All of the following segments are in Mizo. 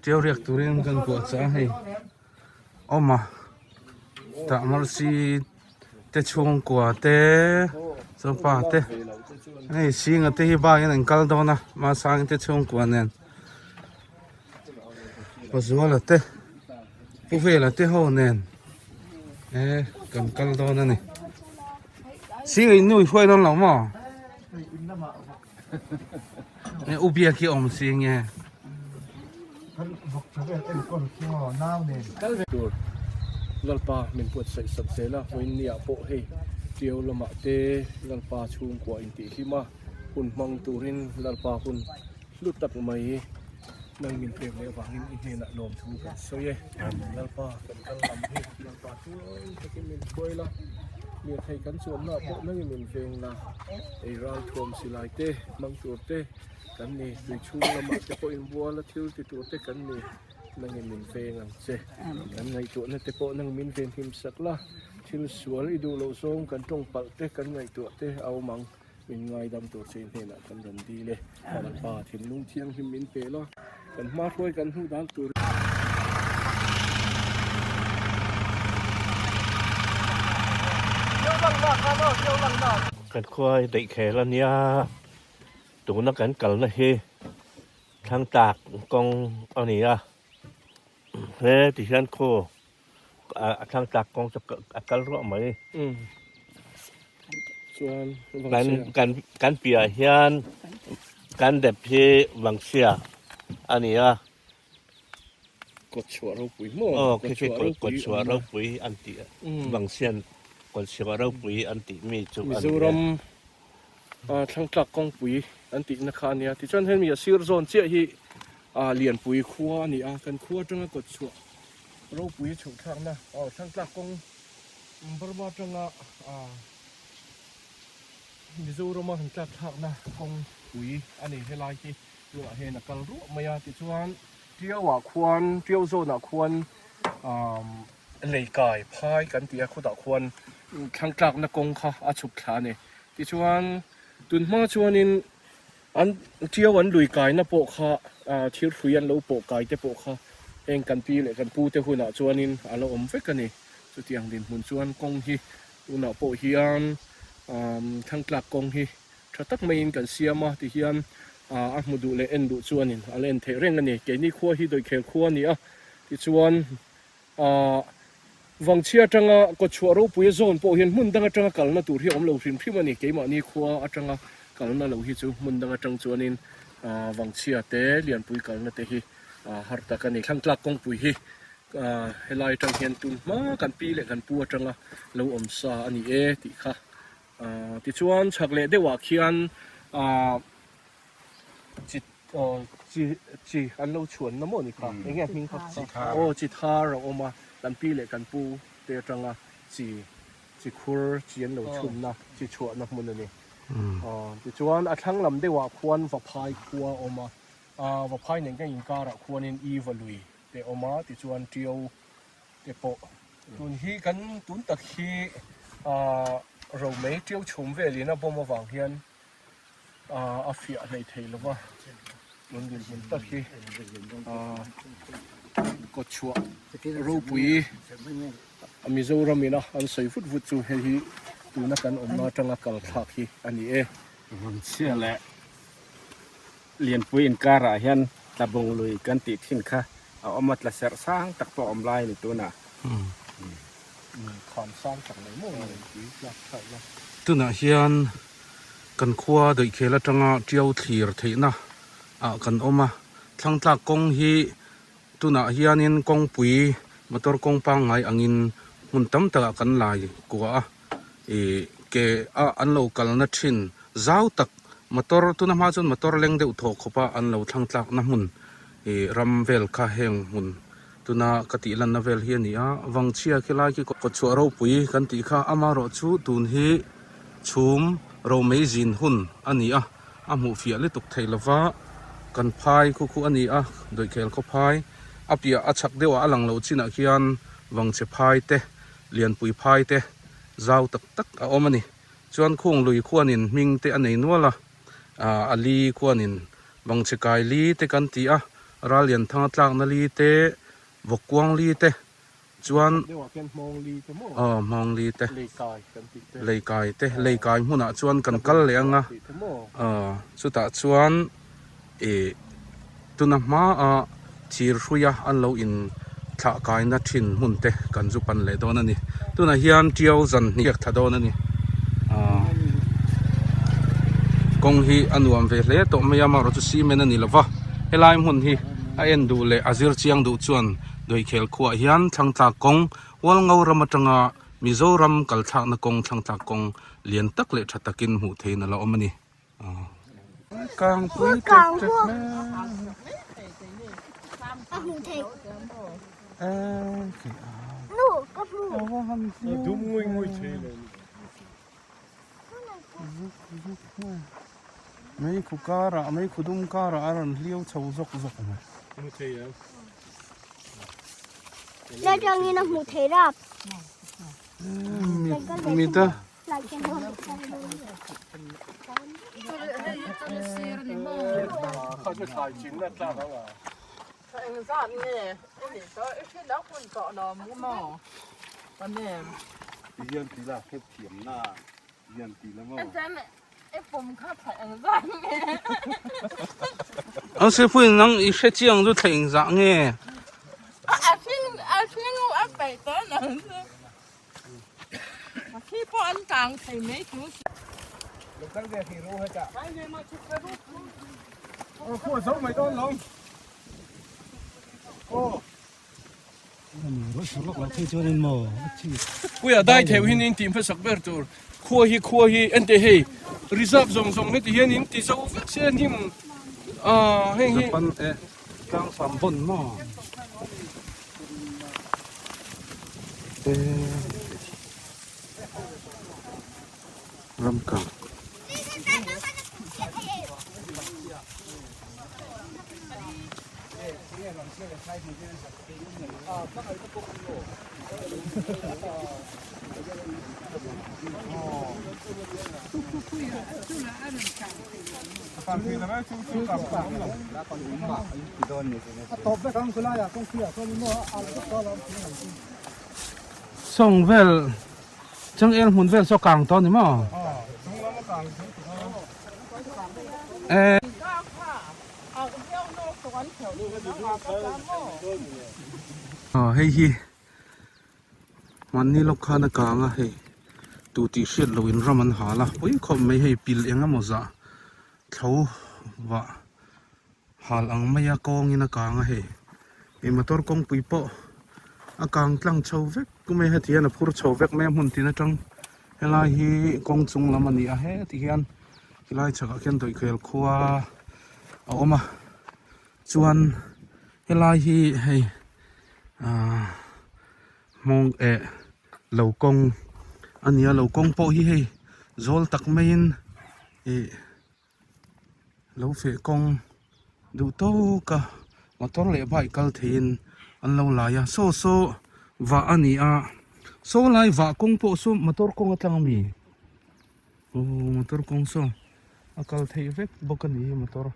Tiau riak turin kan kuah chah a hei awm a tah marsi te chhungkua te chuan pa te hei singa te hi bike in an kal dawn a mahsangin te chhungkua nen pazuala te pu vela te ho nen e kan kal dawn a ni singa in nu i hruai dawn lo maw. Nge u biak hi awm si nge. Kal ve tur Lalpa min buatsaih sak zel a, vawiinniah pawh hei Tiau lamah te Lalpa chhungkua intihhlim a, hun hmang turin Lalpa hun hlu tak mai nang min pek leh avangin i hnenah lawmthu kan sawi e. Lalpa kan kal lam hi Lalpa chuai takin min hruai la, lirthei kan chuanna pawh nangin min veng la, ei ral thuam silai te hmang tur te kan ni, tui chhung lamah te pawh inbual a thil ti tur te kan ni, nangin min veng ang che. Kan ngaihtuahna te pawh nang min venhim sak la, thil sual i duh loh zawng kan tawng palh te kan ngaihtuah te a awm ang. Min ngaidam tur che hnenah kan rawn dil e. Lalpa thinlung thianghlim min pe la, kan hma hruai kan hmuh dan tur. Kan khua hi daih khel a nia, tuna kan kalna hi Thlangtlak kawng a ni a, he ti hian khaw a Thlangtlak kawng chu a kal ruah mai. Kan kan kan piah hian kan dep hi Vangchhia a ni a. Kawtchhuah ropui maw? Aw khi khi kawtchhuah ropui an tih Vangchhian kawtchhuah ropui an tih mi chu a ni e. Mizoram Thlangtlak kawngpui an tihna kha a nia. Tichuan hemi a sir zawn chiah hi Lianpui khua a ni a, kan khua atanga kawtchhuah ropui chhoh thlakna Thlangtlak kawng Burma atanga Mizorama han tlak thlakna kawngpui a ni helai hi tunah hian a kal ruah mai a tichuan Tiau ah khuan Tiau zawn ah khuan lei kai phai kan tih a khutah khuan thlang tlakna kawng kha a chhuk thla a ni tichuan tun hma chuanin an Tiau an lui kaina pawh kha thirhrui an lo pawh kai te pawh kha heng kan pi leh kan pu te hunah chuanin a la awm vek a ni chutiang dinhmun chuan kawng hi tunah pawh hian thlang tlak kawng hi tha tak maiin kan siam a tihian a hmu duh leh en duh chuanin a la en theih reng a ni. Keini khua hi Dawihkhel khua a ni a, tichuan Vangchhia atanga Kawtchhuah ropuia zawn pawh hian hmun dang atanga kalna tur hi a awm lo hrim hrim a ni. Keimahni khua atanga kalna lo hi chu hmun dang atang chuanin Vangchhia te Lianpui kalna te hi har tak a ni. Thlangtlak kawngpui hi helai atang hian tun hma kan pi leh kan pu atanga lo awm sa a ni e tih kha Tichuan chhak leh deuhah khian chi chi chi an lo chhuan na maw ni kha eng nge a hming kha aw chi thar a awm a kan pi leh kan pu te atanga chi chi khur chi an lo chhum na chi chhuah na hmun a ni tichuan a thlang lam deuhah khuan vaphai khua a awm a vaphai nen ka inkarah khuanin iva lui te a awm a tichuan tiau te pawh tun hi kan tun tak hi ahh romei tiau chhum velin a bawm avang hian ahh a fiah hlei thei lo va tun dinhmun tak hi ahh kawtchhuah ropui a Mizoram ina an sawi vut vut chu hei hi tuna kan awmna atanga kal thlak hi a ni e. Vangchhia leh Lianpui inkarah hian Tlabung lui kan tih thin kha a awm a, tla serh sang tak pawh a awm lai a ni tunah. Tunah hian kan khua Dawihkhel atanga Tiau thlir theihna ah kan awm a, Thlangtlak kawng hi tunah hianin kawngpui motor kawng pangngai angin hmun tam takah kan lai kua a. Ih ke a an lo kalna thin zau tak motor tuna hma chuan motor leng deuh thawh khawp a an lo thlang tlakna hmun ih ram vel kha heng hmun tuna ka tih lanna vel hi a ni a vangchhia khi lai khi kawtchhuah ropui kan tih kha amaherawh chu tun hi chhum romei zin hun a ni a a hmuh fiah lutuk thei lova kan phai khu khu a ni a dawihkhel khaw phai a piah a chhak deuhah a lang lo chinah khian vangchhe phai te. Lianpui phai te zau tak tak a awm a ni. Chuan khung lui khuanin hming te a nei nual a, a li khuanin Bangchhe kai li te kan ti a, Rallianthanga tlakna li te, Vawkkuang li te chuan aw Hmawng li te, Leikai te, Leikai hmunah chuan kan kal leh ang a, aw chutah chuan ih tuna hmaa thir hruia an lo in thlah kaina thin hmun te kan zu pan leh dawn a ni. Tunah hian Tiau zan hniak tha dawn a ni. Aw kawng hi a nuam ve hle tawh mai a, amaherawhchu chu cement a ni lova, helai hmun hi a en duh leh a zir chiang duh chuan Doikhel khuaah hian Thlangtlak kawng Hualngo ram atanga Mizoram kalthlakna kawng Thlangtlak kawng lian tak leh tha takin hmuh theihin a la awm a ni. Kangpui tek tek mai. Meikhu karah meikhu dum karah a rawn hliau chho zawk zawk mai. Atangin a hmuh theih rap. Mit a. Ang sipui nang i hre chiang chu thleng zah nge? Puia dai theuh hin in tih hmasak ber tur khua hi khua hi ente hei reserve zawng zawng heti hian in ti zo vek se hnim ah heng hi Japan e tlang sam bon maw te ramkang. Sawng vel changel hmun vel saw kang tawh a ni maw? Aw hei hi hmanni lawk khan a kang a hei tu tih hriat loh in ram an hal a pui khawp mai hei pil eng emaw zah thlo vah hal ang mai a kawng in a kang a hei ih motor kawngpui pawh a kang tlang chho vek mai a heti hian a phur chho vek mai a hmun tin atang helai hi kawng chung lam a ni a heti hian. Helai chhakah khian Dawihkhel khua a awm a chuan helai hi hei ahh hmawng eh lo kawng a ni a lo kawng pawh hi hei zawl tak maiin ih lo feh kawng duh tawk a motor leh bike kal theiin an lo lai a saw saw vah a ni a saw lai vah kawng pawh saw motor kawng atang ami. Aw motor kawng saw a kal theih vek bawk a ni hi motor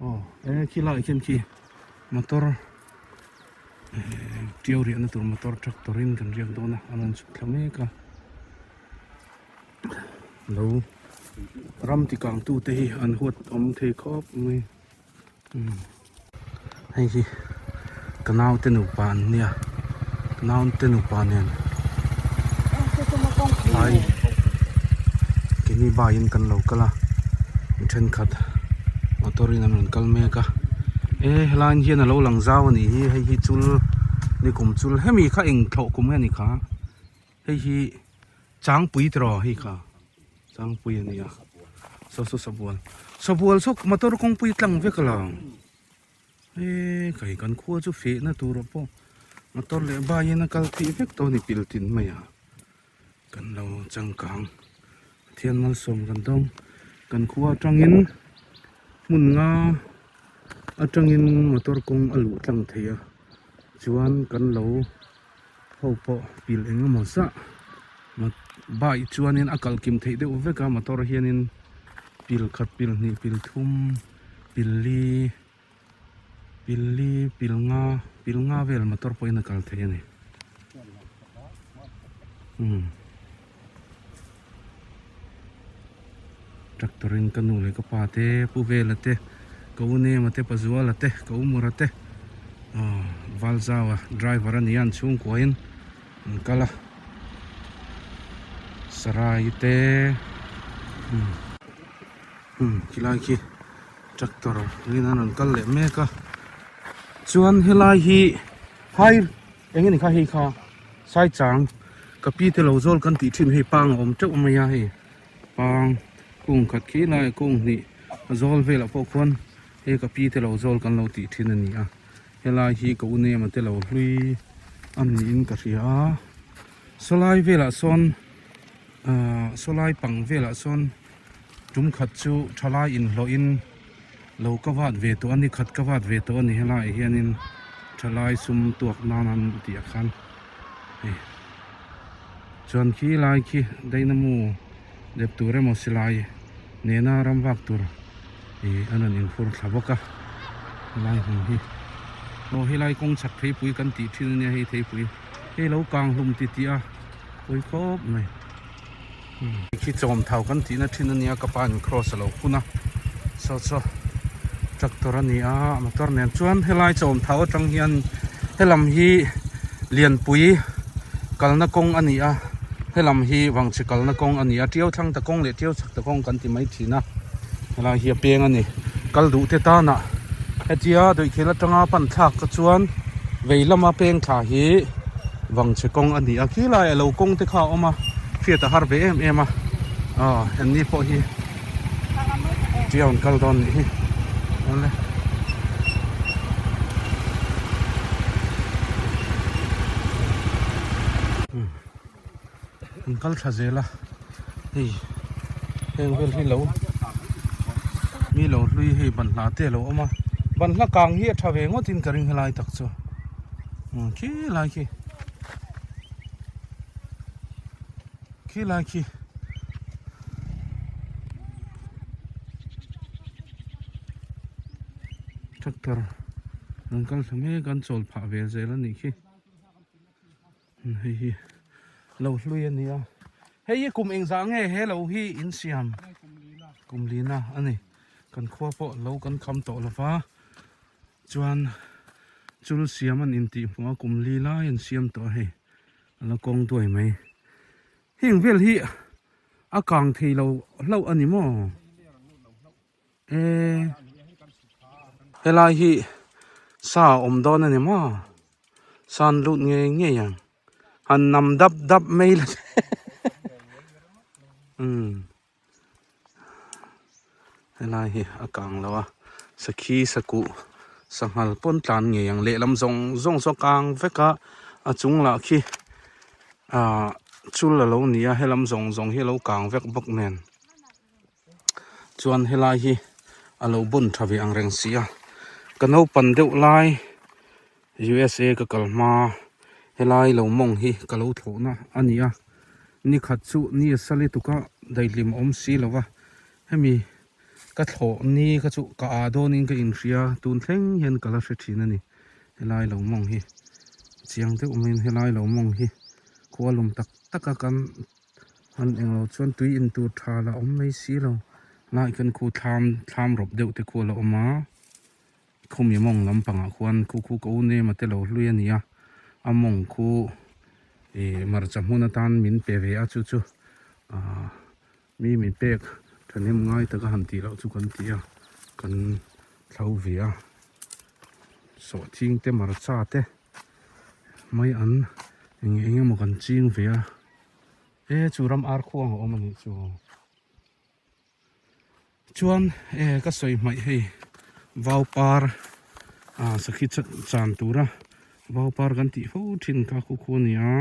aw eng khi lai khian khi motor tiau riahna tur motor tractor in kan riak dawn a an rawn chhuk thla mek a lo ram ti kang tu te hi an huat awm thei khawp mai hei hi ka naute nupa an nia ka naute nupa nen lai keini baiin kan lo kal a mi thenkhat motor in an rawn kal mek a e helai hian alo lang zau a nih hi hei hi chul nikum chul hemi kha eng thlawh kum nge ni kha hei hi changpui tiraw hei kha. Changpui a nia saw saw sabual sabual saw motor kawngpui tlang vek a lang he kai kan khua chu fehna tur ah pawh motor leh bike in a kal theih vek tawh a ni pil tin mai a kan lo changkang Pathian malsawm kan dawng kan khua atangin hmun nga atangin motor kawng a luh tlang thei a chuan kan lo. Ho pawh pil eng emaw zah bike chuanin a kal kim theih deuh vek a motor hianin pil khat pil hnih pil thum. Pil li pil li pil nga pil nga vel motor pawhin a kal thei a ni umm tractor in ka nu leh ka pa te pu vela te ka u nema te pazuala te ka u mura te aw valzau a driver a ni a an chhungkua in an kal a sarai te umm. Umm khilai khi tractor angin an rawn kal leh mek a chuan helai hi hai eng nge ni kha hei kha saichang ka pi te lo zawl kan tih thin hei pang a awm teuh mai a hei pang kung khat khi lai kung hnih a zawl velah pawh khuan hei ka pi te lo zawl kan lo tih thin a ni a helai hi ka u nema te lo hlui a niin ka hria a sawlai velah sawn ahh sawlai pang velah sawn. Tum khat chu thalai inhlawhin lo ka vat ve tawh a ni khat ka vat ve tawh a ni helaiah hianin thalai sum tuak nan an tih ah khan hei chuan khi lai khi dynamo dep tur emaw silai nena ram vak tur ih an rawn inphur thla bawk a helai hmun hi aw helai kawng chhak theipui kan tih thin ania hei theipui hei lo kang hlum ti tih a pawi khawp mai. Khi chawm thau kan tihna thin a nia ka pa in cross a lo hun a saw saw tractor a ni a motor nen chuan helai chawm thau atang hian helam hi lianpui kalna kawng a ni a helam hi vangchhe kalna kawng a ni a tiau thlang ta kawng leh tiau chhak ta kawng kan ti mai thin a helai hi a peng a ni kal duh te tanah hetia dawihkhel atanga pan thlak ka chuan vei lama peng thla hi. Vangchhe kawng a ni a khilai a lo kawng te kha a awm a hriat a har ve em em a aw henni pawh hi tiang an kal dawn nih hi awle. An kal thla zel a hei heng vel hi lo mi lo hlui hei banhla te a lo awm a banhla kang hi a tha ve ngawt in ka ring helai tak chu umm khi lai khi khi lai khi. Tractor an kal thla mek a an chawl phah ve zel a nih khi. Hei hi lo hlui a ni a hei hi kum engzah nge he lo hi in siam kum lina a ni kan khua pawh lo kan kham tawh lo va chuan chul siam an intih hmuh a kum li lai an siam tawh a hei a la kawng duai mai heng vel hi a kang thei lo hlauh a ni maw. Eee helai hi sa a awm dawn a ni maw sa an lut ngei ngei ang han nam dap dap mai la umm helai hi a kang lo a sakhi sakuh sanghal pawn tlan ngei ang lehlam zawng zawng saw kang vek a a chung lah khi ahh chul a lo ni a helam zawng zawng hi a lo kang vek bawk nen. Chuan helai hi a lo bun tha ve ang reng si a ka naupan deuh lai U_S_A ka kal hma helai lo mawng hi ka lo thlawhna a ni a nikhat chu ni a sa lutuk a daihlim a awm si lo va hemi ka thlawh ni kha chu ka ah dawnin ka inhria tun thleng hian ka la hre thin a ni helai lo mawng hi chiang deuh maiin helai lo mawng hi khua lum tak tak a kan. Han englo chuan tui in tur tha la awm mai si lo lai khan khu thlam thlam rawp deuh te khu a la awm a khumi mawng lampangah khuan khu khu ka u name a te lo hlui a ni a a mawng khu ih hmarcha hmun atan min pe ve a chu chu ahh mi min pek thahnem ngai taka han tih loh chu kan ti a kan thlo ve a sawhthing te hmarcha te mai an eng eng emaw kan ching ve a. E chu ram ar khuang a awm a nih chu chuan e ka sawi hmaih hei vau par ah sakhi chan tura vau par kan tih fo thin kha khu khu a ni a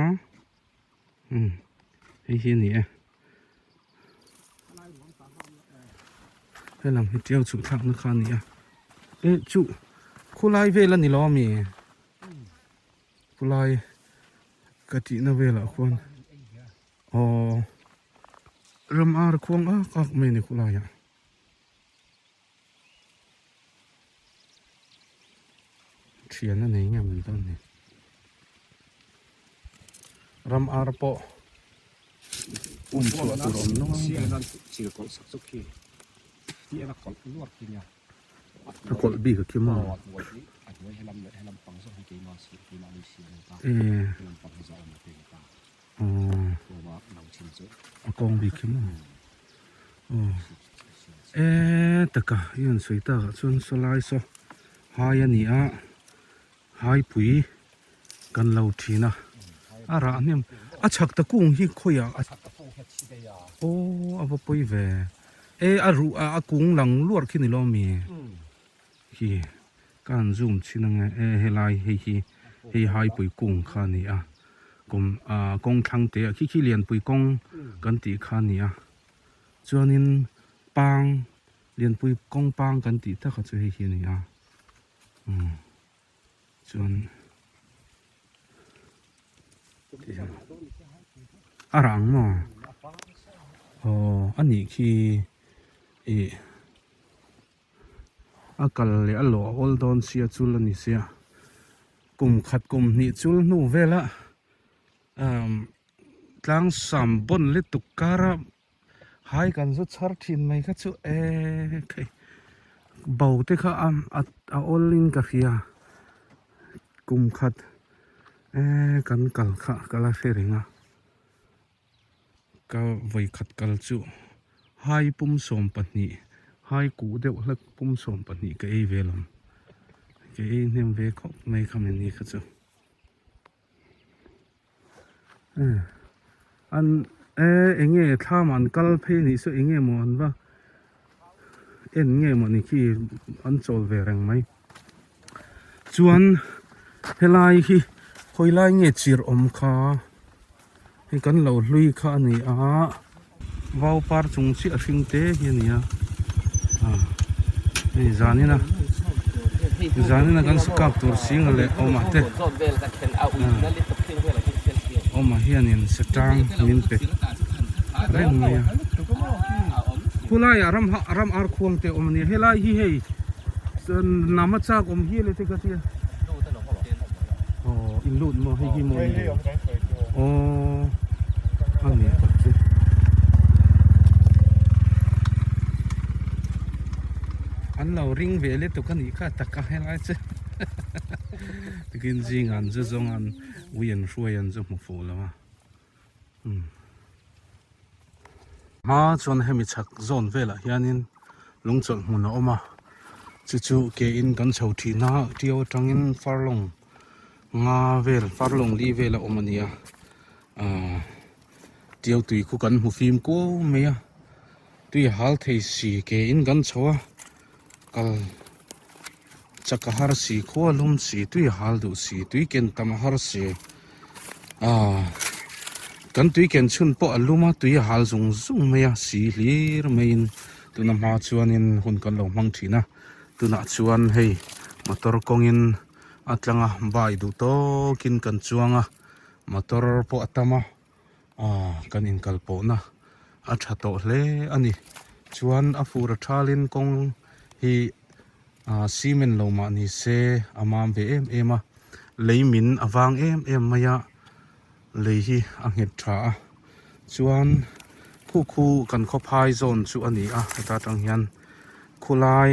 umm hei hi a ni e helam hi tiau chhuh thlakna kha a ni a e chu khulai vel a ni lo ami khulai. Ka tihna velah khuan aw ram ar khuang ak ak mai a ni khulaiah. Thian a nei nge maw ni dawn ni. Ram ar pawh um chhuah tur awm nual mai. A kawlh bik a kim a. A kawng bik khi maw aw e taka i han sawi takah chuan saw lai saw hai a ni a hai pui kan lo thin a a rah hnem a chhak ta kung hi khawiah a aw a va pawi ve e a ruh a kung lang luar khi ni lo mi Khi ka han zoom chhin ange e helai hei hi hei haipui kung kha a ni a kum ah kawng thlang te ah khi khi lianpui kawng kan tih kha a ni a chuanin pang lianpui kawng pang kan tih tak a chu hei hi a ni a umm chuan a rang maw aw a nih khi ih. A kal leh a lawh a awl dawn sia chul a ni sia kum khat kum hnih chul hnu vela umm tlang sam bawn lutuk kara hai kan zu chhar thin mai kha chu eee khei bo te kha a a awl in ka hria kum khat eee kan kal kha ka la hre reng a. Ka vawikhat kal chu hai pum 12 hai kuh deuh hlek pum 12 ka ei ve lawm ka ei hnem ve khawp mai kha mini kha chu an e eng nge thlam an kal phei nih saw eng nge maw an va en nge maw ni khi an chawl ve reng mai chuan helai hi khawi lai nge chirh awm kha. Hei kan lo hlui kha a ni a, vau par chung chiah hring te hi a ni a, ah hei zanin a zanin a kan kap tur singa leh awmah te awmah hianin satang min pe reng mai a, khulaiah ram ram ar khuang te a awm a nia helai hi hei nama chak awm hial e te ka tia. Aw in lut maw hei hi maw ni aw a ni tak chu an lo ring ve lutuk a nih kha tak a helai chu tikin zing an zu zawng an ui an hruai an zu hmu fuh lo a umm hma chuan hemi chhak zawn velah hianin lungchawlh hmun a awm a chu chu ke in kan chho thin a tiau atangin farlawng nga vel farlawng li vel a awm a ni a ahh tiau tui khu kan hmu fim kuau mai a tui a hal thei si ke in kan chho a kal chak a har si khua lum si tui a hal duh si tui ken tam a har si ahh kan tui ken chhun pawh a lum a tui a hal zung zung mai a si hlir maiin tuna hma chuanin hun kan lo hmang thin a tunah chuan hei motor kawngin a tlang a bai duh tawkin kan chuang a motor pawh a tam a. Aw kan inkal pawhna a tha tawh hle a ni chuan a fur a thalin kawng hi ah cement lo mah ni se a mam ve em em a lei min a vang em em mai a lei hi a nghet tha a chuan khu khu kan khawphai zawn chu a ni a heta tang hian khulai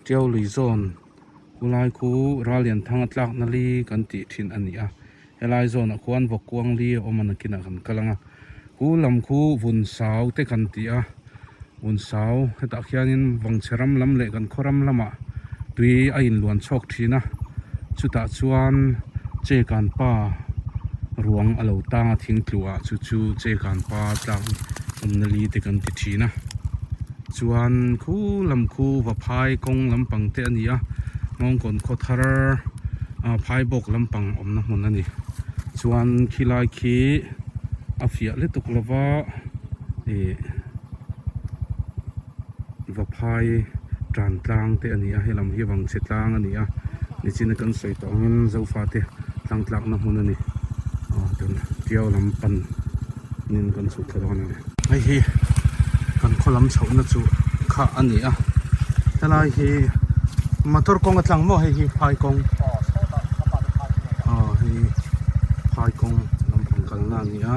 Tiau lui zawn khulai khu Ralianthang a tlakna li kan tih thin a ni a helai zawnah khuan vawk kuang li a awm a nakinah kan kal ang a khu lam khu vun sau te kan ti a vun sau hetah khianin vangchhe ram lam leh kan khaw ram lamah tui a inluan chhawk thin a chutah chuan chekan pa ruang a lo tang a thing tluah chu chu chekan pa tlak awmna li te kan ti thin a. Chuan khu lam khu va phai kawng lampang te a ni a, Mawngkawn khaw thar ah phai bawk lampang awmna hmun a ni. Chuan khilai khi a fiah lutuk lova ih va phai tan tlang te a ni a, helam hi vangchhe tlang a ni a, nichina kan sawi tawh angin Zofa te tlang tlakna hmun a ni. Aw tun Tiau lam pan. nin kan chhuk thla dawn a ni. Hei hi kan khaw lam chhohna chu kha a ni a helai hi motor kawng a tlang maw hei hi phai kawng. a ni a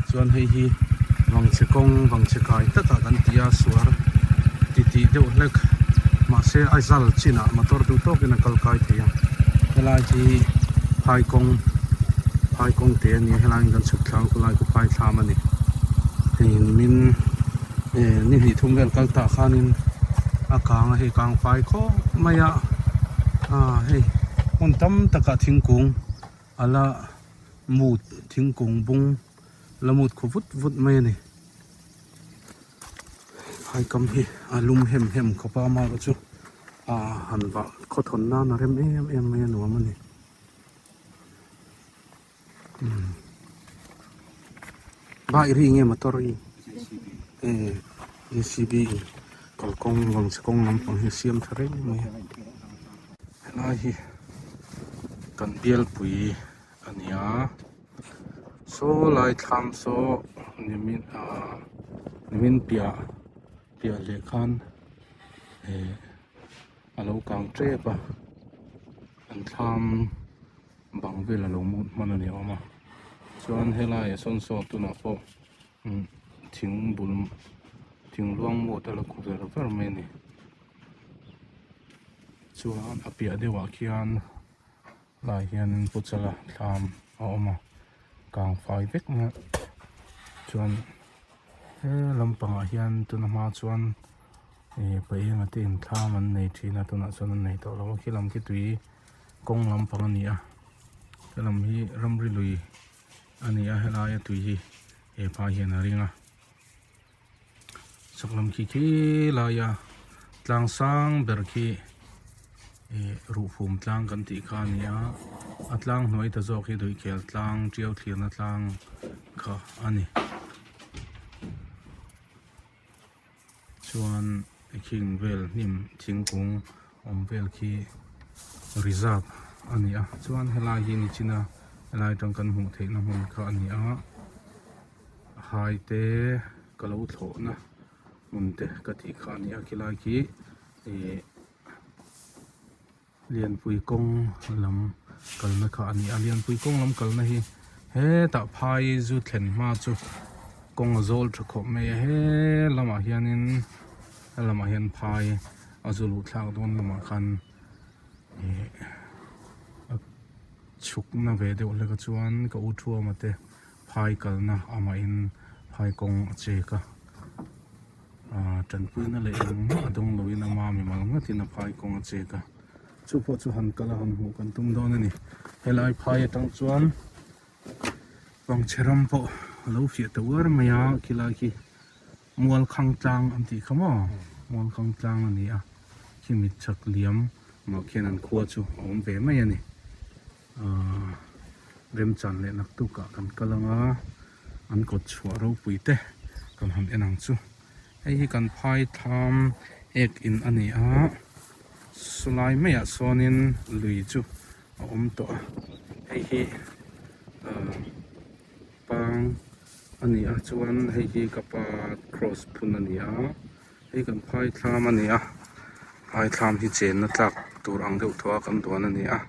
chuan hei hi vangchhe kawng vangchhe kai takah kan ti a suar titih deuh hlek mahse a zal chinah motor duh tawkin a kal kai thei a helai hi phai kawng phai kawng te a ni a helaiin kan chhuk thlang khawlai khu phai thlam a ni hei nimin eh ni hnih thum vel kal tah khanin a kang a hei kang fai khawp mai a ah hei hmun tam takah thingkung a la mut thingkung bung la mut khu vut vut mai a ni phai kam hi a lum hem hem khawp a amaherawh chu ah han vah khawthawn nan a rem em em mai a nuam a ni bike ri nge motor ri eh J C B in kalkawng vangchhe kawng lampang hi a siam tha reng mai a helai hi kan bialpui a ni a saw lai thlam saw nimin ah nimin piah piah leh khan eh a lo kang tep a an thlam. Bang vel a lo mut hman a ni awm a chuan helaiah sawn saw tunah pawh umm thing bul thing luang mut a la khu ver ver mai a ni chuan a piah deuhah khian lai hianin pu chala thlam a awm a kang fai vek mai a chuan he lampangah hian tuna hma chuan ih paenga te in thlam an nei thin a tunah chuan an nei tawh lo a khi lam khi tui. Kawng lampang a ni a helam hi ramri lui a ni a helaia tui hi he phai hian a ring a chhak lam khi khi laia tlang sang ber khi ih ruhfum tlang kan tih kha a ni a a tlang hnuai ta zawk hi duikhel tlang tiau thlirna tlang kha a ni. Chuan khing vel hnim thingkung awm vel khi reserve a ni a chuan helai hi nichina helai atang kan hmuh theihna hmun kha a ni a hai te ka lo thlawhna hmun te ka tih kha a ni a khilai khi ih Lianpui kawng lam kalna kha a ni a Lianpui kawng lam kalna hi hetah phai zu thlen hma chu kawng a zawl tha khawp mai a he lamah hianin he lamah hian phai a zu luh thlak dawn lamah khan ih a chhukna ve deuh hlek a chuan ka u thuama te phai kalna amahin phai kawng a chek a. Aaa tanpuina leh engmah a dawng loin ama mimal ngatin a phai kawng a chek a chu pawh chu han kal a han hmuh kan tum dawn a ni helai phai atang chuan vangchhe ram pawh a lo fiah ta uar mai a khilai khi mualkhang tlang an tih kha maw mualkhang tlang a ni a khimi chak liam mah khian an khua chu a awm ve mai a ni aaa remchan leh naktukah kan kal ang a. An kawt chhuah ropui te kan han en ang chu. Hei hi kan phai thlam ek in a ni a, sawlai maiah sawnin lui chu a awm tawh a, hei hi ahh pang a ni a chuan hei hi ka pa cross phun a ni a, hei kan phai thlam a ni a, phai thlam hi chenna tlak tur ang deuh tawh a kan duan a ni a.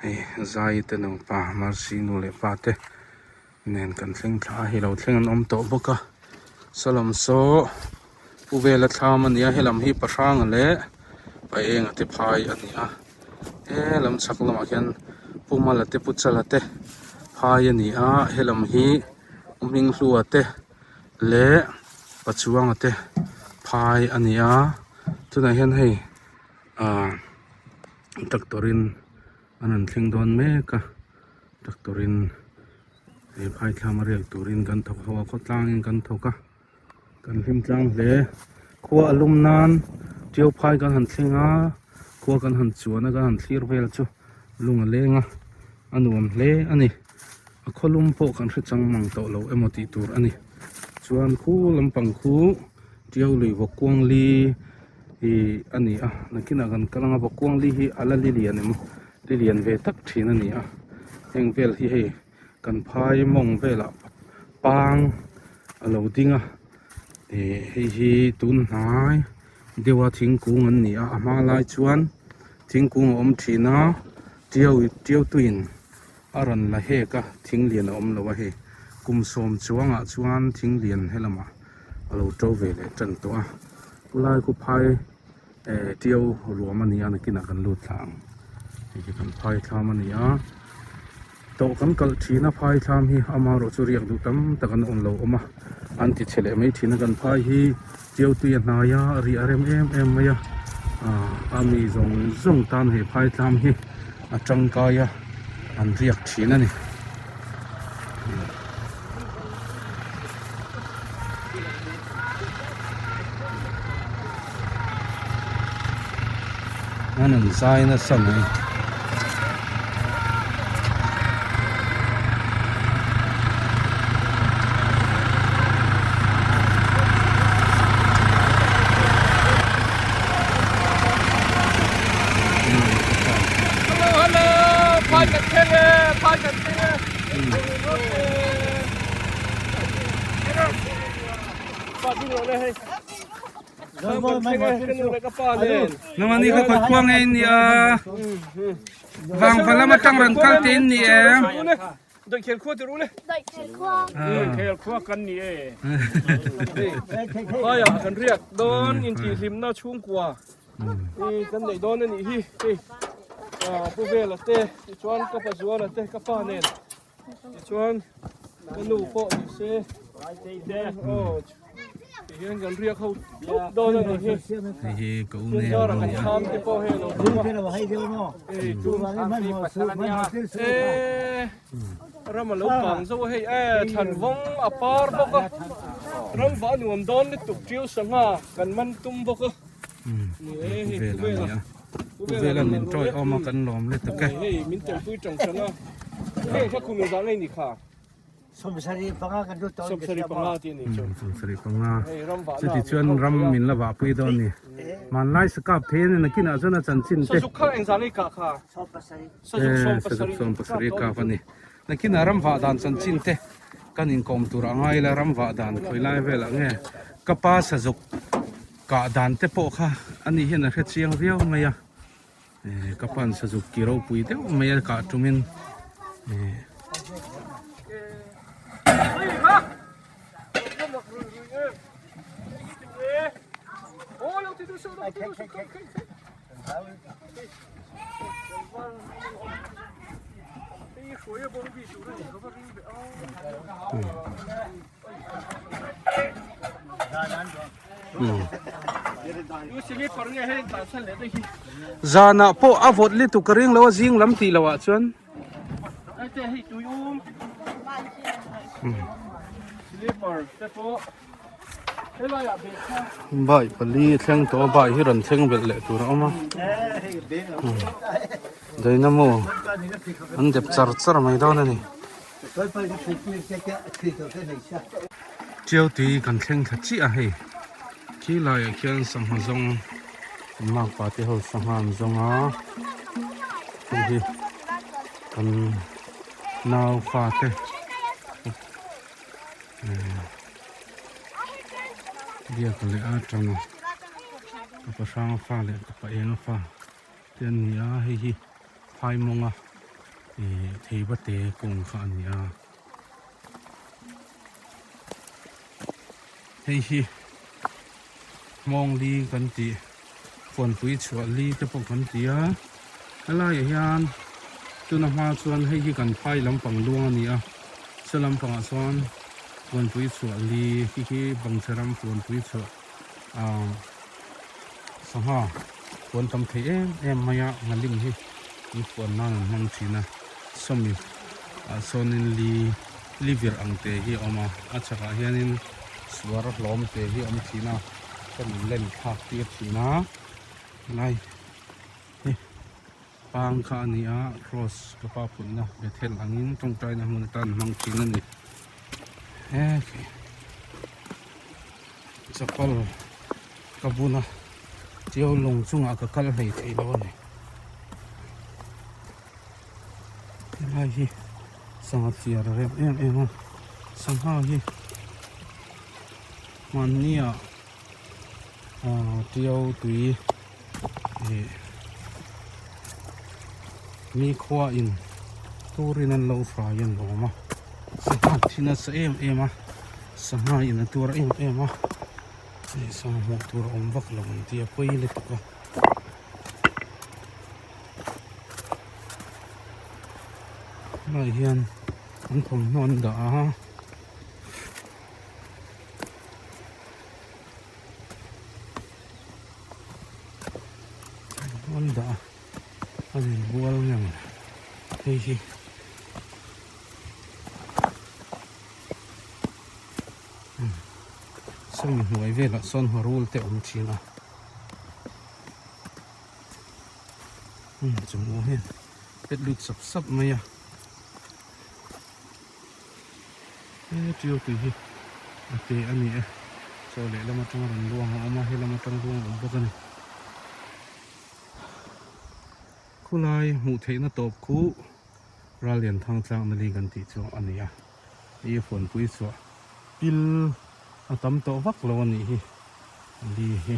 Hei zai te nupa Mercy nu leh pa te nen kan thleng thla a hei lo thleng an awm tawh bawk a sawlam saw pu vela thlam a ni a helam hi pahranga leh paenga te phai a ni a helam chhak lamah hian pu mala te pu chala te phai a ni a helam hi hminghlua te leh pachuanga te phai a ni a tunah hian hei ah tractor in an rawn thleng dawn mek a tractor in he phai thlam a riak turin kan thawk ho a khawtlang in kan thawk a kan hlim tlang hle khua a lum nan tiau phai kan han thleng a khua kan han chuan a kan han thlir vel chu lung a leng a a nuam hle a ni a khaw lum pawh kan hre chang mang tawh lo emaw tih tur a ni chuan khu lampang khu tiau lui vawk kuang li. Ih a ni a nakinah kan kal anga vawkuang li hi a la li lian em li lian ve tak thin a ni a heng vel hi hei kan phai mawng velah pang a lo ding a ih hei hi tun hnai deuha thingkung an ni a a hma lai chuan thingkung a awm thin a tiau tiau tuiin a rawn la hek a thing lian a awm lo a hei. Kum sawm chuangah chuan thing lian helamah a lo to ve leh tan tawh a khulai khu phai eh tiau ruam a ni a nakinah kan lut thla ang hei hi kan phai thlam a ni a tawh kan kalh thin a phai thlam hi amaherawh chu riak duh tam tak an awm lo awm a an ti chhe leh mai thin a kan phai hi tiau tui a hnai a riah a rem em em mai a ah a mi zawng zawng tan he phai thlam hi a tangkai a an riak thin a ni. An an zai nasa mai. Hello hello phai kan thleng e phai kan thleng e. Nang ani kha khawih khuang nge in nia vangva lama tang rawn kal te in ni em Dawihkhel khua ti ru le Dawihkhel khua kan ni e Phaiah kan riak dawn intihhlimna chhungkua I kan neih dawn a nih hi hei Pu Vela te tichuan ka pa Zuala te ka pa nen tichuan ka nu pawh ni se aw tihian kan riak ho thup dawn a nih hi hei hi ka u nen zara kan thlam te pawh hei a lo awm a hei chu e ram a lo kang zo a hei e thlan vawng a par bawk a ram vah nuam dawn lutuk tiu sangha kan man tum bawk a. Pu Vela a ni a, Pu Vela min tawi awm a kan lawm lutuk e. Hei min telpui tang tang a, heng kha kum engzah ngei ni kha? Sawmsarih panga kan lut tawh in ka Sawmsarih panga tih a nih chu. Sawmsarih panga. Hei ram vahna Chuti chuan ram min la vahpui dawn ni. Hmanlai sakap thei a ni nakinah chuan a chanchin te. Sazuk kha engzah ngei kah kha? Sawmpasarih. Sazuk Sazuk sawmpasarih kap a ni. Nakinah ram vah dan chanchin te kan inkawm tur a ngai la ram vah dan khawi lai velah nge ka pa sazuk Kah dan te pawh kha ani hian a hre chiang viau mai a eh ka pan sazuk ki ropui deuh mai a kah tumin eh. Zanah pawh a vawt lutuk ka ring lo a zing lam tih loh ah chuan Bai pali thleng tawh a bai hi rawn thleng belh leh tur a awm a Dynamo an dep char char mai dawn a ni. Tiau tui kan thleng thla chiah a hei khi laiah khian sangha zawng kan makpa te ho sangha an zawng a hei hi kan nau fa te biak leh a tang a ka pa hrang fa leh ka pa eng fa te an ni a hei hi phai mawnga ih thei va te kawng kha a ni a hei hi hmawng li kan tih khuanpui chhuah li te pawh kan ti a helaiah hian tuna hma chuan hei hi kan phai lampang luang a ni a saw lampangah chuan khuanpui chhuah li khi khi bangchhe ram khuanpui chhuah ah sangha khuan tam thei em em mai a nghalim hi an khuan nan an hmang thin a sawmi ah sawnin li li vir ang te hi a awm a a chhakah hianin suar hlawm te hi a awm thin a kan in len thlak tir thin a helai hi pang kha a ni a cross ka pa phunna bethel angin tawngtaina hmun atan hmang thin a ni he khi chapal ka bun a tiau lung chungah ka kal hlei thei lo a ni helai hi sangha chiar a rem em em a sangha hi hmanni ah ah tiau tui ih mi khua in turin an lo hrai an awm a. Sangha thi nasa em em a sangha in a tuar em em a hei sangha hmuh tur a awm vak lo ang tih a pawi lutuk a. Helaiah hian an thawmhnaw an dah a. An dah a a inbual nge maw hei hi. Sawmi hnuai velah sawn rul te awm thin a chungah hian pet lut sap sap mai a he tiau tui hi a te a ni e chaw leh lam atanga rawn luang a awm a helam atang luang a awm bawk a ni khulai hmuh theihna tawp khu Rallianthang tlakna li kan tih chu a ni a i phone pui chhuah pil a tam tawh vak lo a nih hi li hi.